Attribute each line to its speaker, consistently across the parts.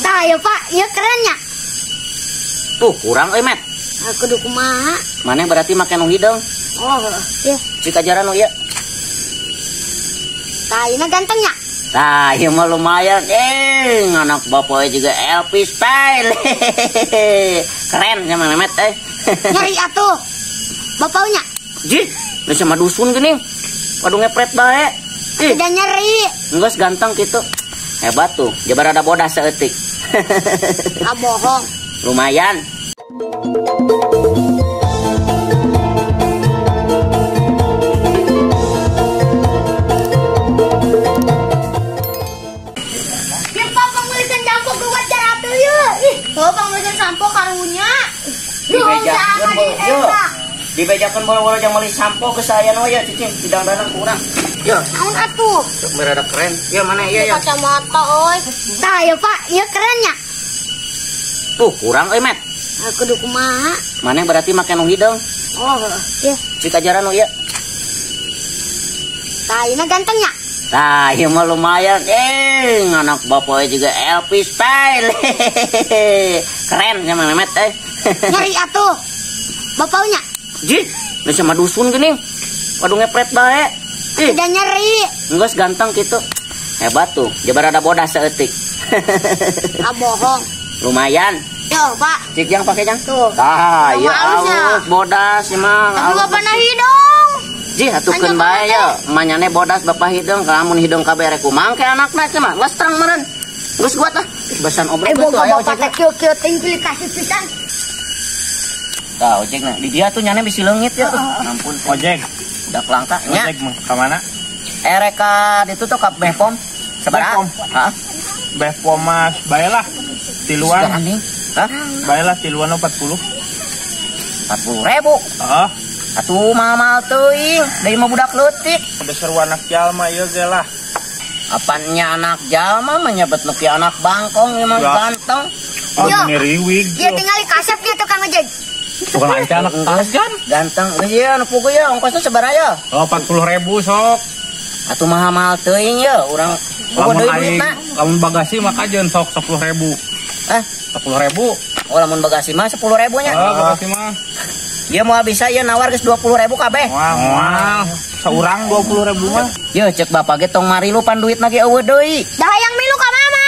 Speaker 1: Tah ya Pak, ieu keren nya.
Speaker 2: Tuh kurang euy Met.
Speaker 1: Kudu kumaha?
Speaker 2: Maneh berarti make nu hideung.
Speaker 1: Oh, iya.
Speaker 2: Cik ajaran nu ieu.
Speaker 1: Tah ieu ganteng nya.
Speaker 2: Tah ieu mah lumayan. Anak bapak juga Elvis style. Keren sama Met euy.
Speaker 1: Nyeri atuh. Bapaunya.
Speaker 2: Jih, geus sama dusun geuning. Waduh ngepret bae.
Speaker 1: Ih, udah nyeri.
Speaker 2: Geus ganteng kitu. Hebat tuh, jabar ada bodas saeutik.
Speaker 1: Ah bohong.
Speaker 2: Lumayan.
Speaker 1: Ya Pak, pangmeulisan sampo geuwat jaratu yeuh. Ih, heuh pangmeulisan sampo karunya.
Speaker 2: Dibejakeun yo. Dibejakeun boro-boro jang meuli sampo ke saya nu ya cicing didangdanan ku urang. Yo,
Speaker 1: naon atuh?
Speaker 2: Sok berada keren. Yo mana ieu ya?
Speaker 1: Kacamata euy. Tah ya Pak, ieu keren nya.
Speaker 2: Tuh kurang euy Met.
Speaker 1: Kudu kumaha?
Speaker 2: Maneh berarti make nu hideung.
Speaker 1: Oh, iya.
Speaker 2: Cik ajaran nu ieu.
Speaker 1: Tah ieu ganteng nya.
Speaker 2: Tah ieu mah lumayan. Anak bapak juga Elvis style. Keren sama Met euy.
Speaker 1: Nyeri atuh. Bapaunya.
Speaker 2: Jih, geus sama dusun geuning. Waduh ngepret bae. Ih,
Speaker 1: udah nyeri.
Speaker 2: Geus ganteng kitu. Hebat tuh, jabar ada bodas saeutik.
Speaker 1: Ah bohong.
Speaker 2: Lumayan.
Speaker 1: Yo, Pak.
Speaker 2: Cik jang pakai jang.
Speaker 1: Tuh.
Speaker 2: Tah, ya alus bodas emang.
Speaker 1: Tapi bapak na hidung.
Speaker 2: Jih, atukeun bae ya. Manyane bodas bapak hidung, lamun hidung kabeh rek kumaha ke anakna teh mah. Geus terang meureun. Geus kuat ah. Besan obrol
Speaker 1: tuh aya ojek. Bapak teh kieu-kieu teuing pilih kasih pisan.
Speaker 2: Tah, ojek na. Di dia tuh nyane bisi leungit ya. Ampun.
Speaker 3: Ojek.
Speaker 2: Udah langka nya.
Speaker 3: Ojek mah ka mana?
Speaker 2: Erek ka ditu tuh ka Behpom. Sabaraha? Heeh.
Speaker 3: Behpom mah bae lah. Tiluan.
Speaker 2: Hah?
Speaker 3: Bae lah tiluan 40.
Speaker 2: 40.000.
Speaker 3: Heeh.
Speaker 2: Atuh mahal teuing, deui mah budak leutik.
Speaker 3: Ada seru anak jalma ieu ge lah.
Speaker 2: Apannya anak jalma mah nyebet nu ki anak bangkong ieu mah ganteng.
Speaker 3: Oh, ngiriwig.
Speaker 1: Ieu tinggali kasep nya tukang ojek.
Speaker 3: Bukan aja anak kan?
Speaker 2: Ganteng. Geus ieu anu puguh ya ongkosna sabaraha ya?
Speaker 3: Oh, 40.000 sok.
Speaker 2: Atuh mahal-mahal teuing ye urang.
Speaker 3: Lamun aing, lamun bagasi mah kajeun sok 10.000.
Speaker 2: Hah?
Speaker 3: 10.000.
Speaker 2: Oh, lamun bagasi mah 10.000 nya.
Speaker 3: Oh, bagasi mah.
Speaker 2: Dia mau bisa ya nawar geus 20.000 kabeh.
Speaker 3: Wah, moal. Saurang 20.000 mah.
Speaker 2: Ye cek bapak ge tong marilu pan duitna ge eueuh deui.
Speaker 1: Dah hayang milu ka mama.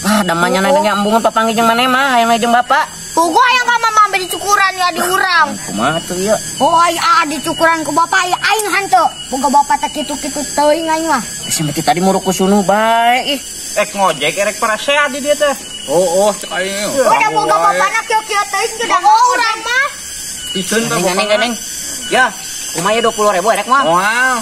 Speaker 2: Ah, damanya na embungan papanggih jeung maneh mah hayang jeung bapak.
Speaker 1: Puguh hayang ka mama ambe dicukuran ya di urang.
Speaker 2: Kumaha tuh ieu?
Speaker 1: Oh, ai dicukuran ku bapak ai aing hantu. Boga bapak teh kitu-kitu teuing aing mah.
Speaker 2: Geus mati tadi muruk ku sunu bae ih.
Speaker 3: Ek ngojek erek parasea di dia teh. Oh, cek aing.
Speaker 1: Udah boga bapana kieu-kieu teuing geus urang mah.
Speaker 3: Piseun teh
Speaker 2: neng neng. Ya, kumaha 20.000 erek mah.
Speaker 3: Moal.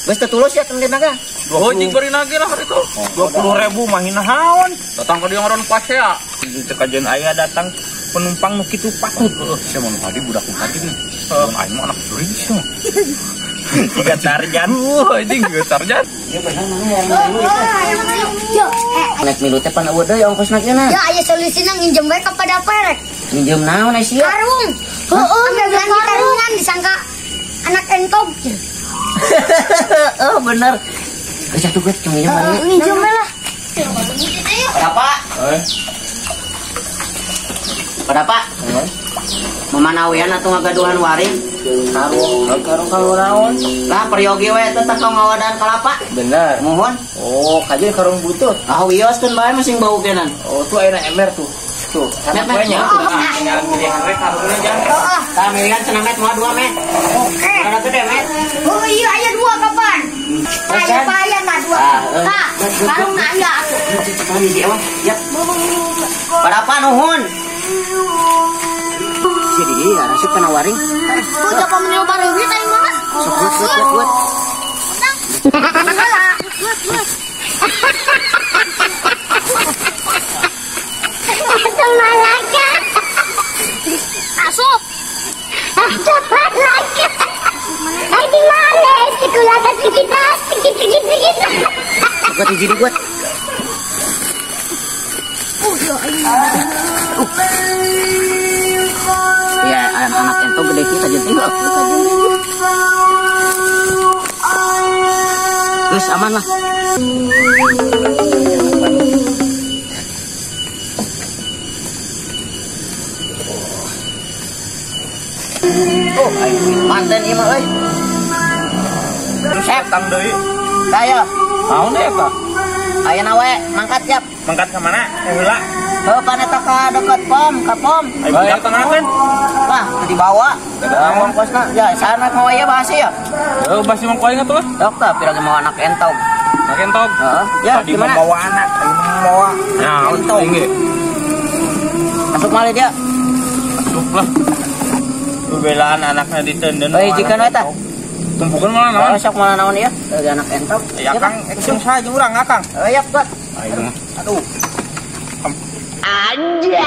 Speaker 2: Geus teu tulus ya temen naga.
Speaker 3: Oh, jing bari nage lah itu. 20.000 mah hinahaon. Datang ka dieu ngaron pasea. Cek kajeun aya datang penumpang nu kitu patut. Heuh, sia mah nu hadi budak nu hadi. Heuh, aing mah anak jurig sia. Tiga tarjan. Wah, anjing tiga tarjan.
Speaker 2: Ya bener mana yang milu itu.
Speaker 1: Yo,
Speaker 2: nek milu teh pan eueuh deui ongkosna kieu na.
Speaker 1: Ya aya solusina nginjem bae ka pada perek.
Speaker 2: Nginjem naon ai sia?
Speaker 1: Karung. Heeh, ambil karungan disangka anak entog.
Speaker 2: Oh, bener. Geus atuh geus nginjem bae.
Speaker 1: Nginjem bae lah.
Speaker 2: Berapa? Berapa? Memanawian atau ngagaduhan waring?
Speaker 4: Karung, karung karung naon?
Speaker 2: Lah peryogi we teh tong ngawadan kalapa.
Speaker 4: Bener.
Speaker 2: Mohon.
Speaker 4: Oh, kajeun karung butut.
Speaker 2: Ah wioskeun bae masing bau kenan.
Speaker 4: Oh, tuh ayeuna ember tuh. Tuh,
Speaker 2: met met.
Speaker 3: Tinggal pilihan we karungna jang.
Speaker 1: Heeh.
Speaker 2: Tah milihan cenah met moal dua met.
Speaker 1: Oke.
Speaker 2: Ada gede met.
Speaker 1: Oh iya aya dua kapan? Aya aya tah dua. Tah, karungna aya atuh.
Speaker 2: Ya. Berapa nuhun? Jadi dia rasuk kena waring.
Speaker 1: Tuh japa meniru bareungit aing mah.
Speaker 2: Sok buat buat buat.
Speaker 1: Malaka. Asup. Asup malaka. Ay di mana? Sekolah kita sedikit sedikit sedikit.
Speaker 2: Buat jadi buat.
Speaker 1: Oh ya
Speaker 2: Ya anak ento gede kita jadi tinggal. Terus aman lah. Aing manten ieu mah euy. Sep
Speaker 3: Datang deui.
Speaker 2: Saya.
Speaker 3: Naon deui eta?
Speaker 2: Ayeuna we mangkat siap.
Speaker 3: Mangkat ka mana? Eh heula.
Speaker 2: Heuh pan eta ka deket pom, ka pom.
Speaker 3: Ayo budak tengah kan.
Speaker 2: Wah, teu dibawa. Ongkosna ya sana mau ieu bahasa ya.
Speaker 3: Heuh basi mangko aing atuh lah.
Speaker 2: Dok tah pira ge mau anak entog.
Speaker 3: Anak entog.
Speaker 2: Heeh. Ya,
Speaker 3: Tadi
Speaker 2: gimana?
Speaker 3: mau bawa anak, aing mau bawa. Nah,
Speaker 2: Entog.
Speaker 3: aing ge.
Speaker 2: Masuk malih dia.
Speaker 3: Masuk lah. Bebelaan anaknya ditenden.
Speaker 2: Euy, jika we tah.
Speaker 3: Tumpukan malah naon?
Speaker 2: Oh, sok malah naon ieu? Euy anak entog.
Speaker 3: Ya Kang, action saja urang Akang.
Speaker 2: Heuh, yap, Pak.
Speaker 3: Aing mah. Aduh.
Speaker 2: Anjay.